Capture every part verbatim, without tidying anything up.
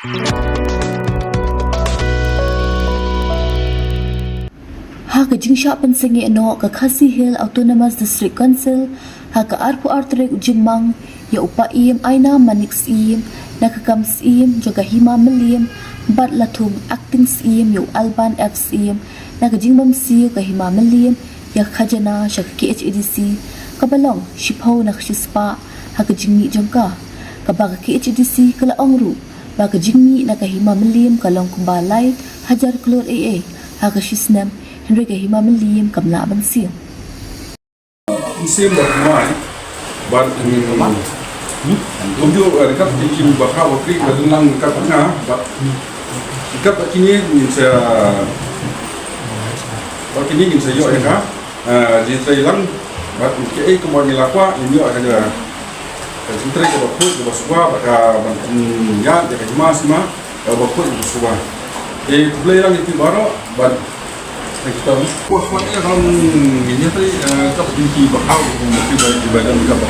Ha ka jingshah pynsangeh noh ka Khasi Hills Autonomous District Council ha ka arphew ar tarik u Jymmang ïa u Paiem Aina Manik Syiem na ka kam Syiem jong ka Hima Mylliem bad la thung Acting Syiem ïa u Alban F Syiem na ka jingbym siew ka Hima Mylliem ïa ka khajana sha ka K H A D C kaba long shiphew na ka shispah ha ka jingmih jong ka, kaba ka K H A D C ka la ong ruh ba ka jingmih na ka Hima Mylliem ka long kumba lai hajar klur A A ha ka shisnem, hynrei ka Hima Mylliem kam lah ban siew. Sim ba kumai ban kum ju rekat di kim ba ka ba kri ba dun lang rekat nga ba rekat ba kini ngin sa ba kini ngin sa yo ya ka. Ah, jingtrei lang bad kiei kumba ngi la kwah ngin ïoh ka jingtrei kaba khuid kaba sngewbha bad ka ban ïa ka hima sima kaba khuid kaba sngewbha. Eh, khublei lang ïa phi baroh bad kita kwah kwah ïa ka ngin ïa trei ka ba jingki ba khaw kumba phi ba ba dan ka ba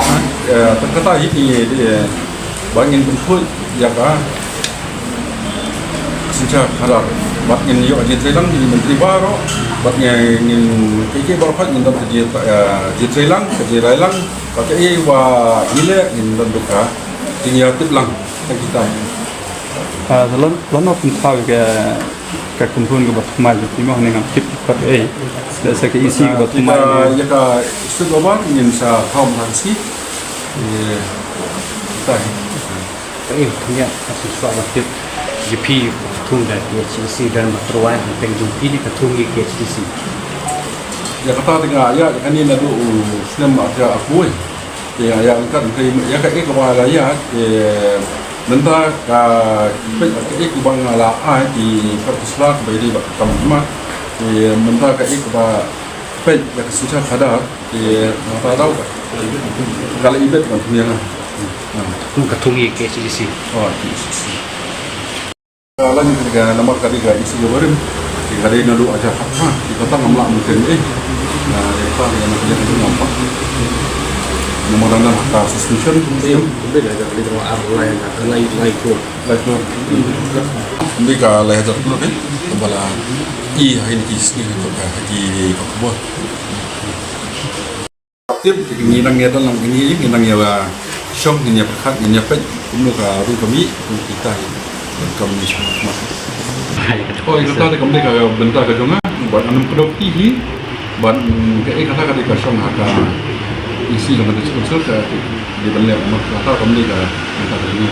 kata hi ni ba ngin pynkhuid ïa ka Synshar khadar bad ngin ïoh jingtrei lang ki menteri baroh bad ngin ngin kiki baroh pat ngin don ka jingtrei lang ka jingrai lang bad ka i wa ile ngin don ka jingïatip lang ka kita. Ah, lon lon pun thaw ka ka kumhun ka ba thymmai ka timo ne ngam tip ka ei. Da sa ka isi ka ba thymmai. Ïa ka sud oban ngin sa thaw ma si. Ïa. Ka i thung ïa ka shisha ba tip. Ïa phi thung da ïa chi si dan ba tyrwa hangteng jong phi ne ka thung ïa ka chi si. Ïa kata teng ïa ïa kane naduh u snem ba ïa aku. Ïa ïa ka ïa ka i ka ba la ïa mynta ka peit ka i ka ba nga la ai ki ka sla ka ba ri ba kam ma. Mynta ka i ka ba peit ïa ka shisha khadar. Ïa mynta dau ka ka la ibet ban thung ïa nga. Ka thung ïa K H A D C. Oh, K H A D C. Ka la ni ka namar ka dei ka isi ka barim. Ka dei naduh aja ha ki kata ngam lah mungkin eh. Na ïa ka ïa ka ïa ka namar ka suspension. Ïa ka dei ka ar lai ka lai lai ko. Lai ko. Ni ka lai hajar puluh eh. Bala i ha ini ki sni ka ka ki ka buah. Tip ngi nang ïa dalang ngi ngi nang ïa shong ngi ïa pyrkhat ngi ïa peit kumno ka ru ka mih kum kita hi. Kam ni shong ma. Oi kata de kam de ka bynta ka jong nga. Bad anum kdok ti hi. Bad ka eh kata ka de ka shong ha ka isi ka bynta sponsor ka di ban leh ma kata kam de ka bynta ka jong nga.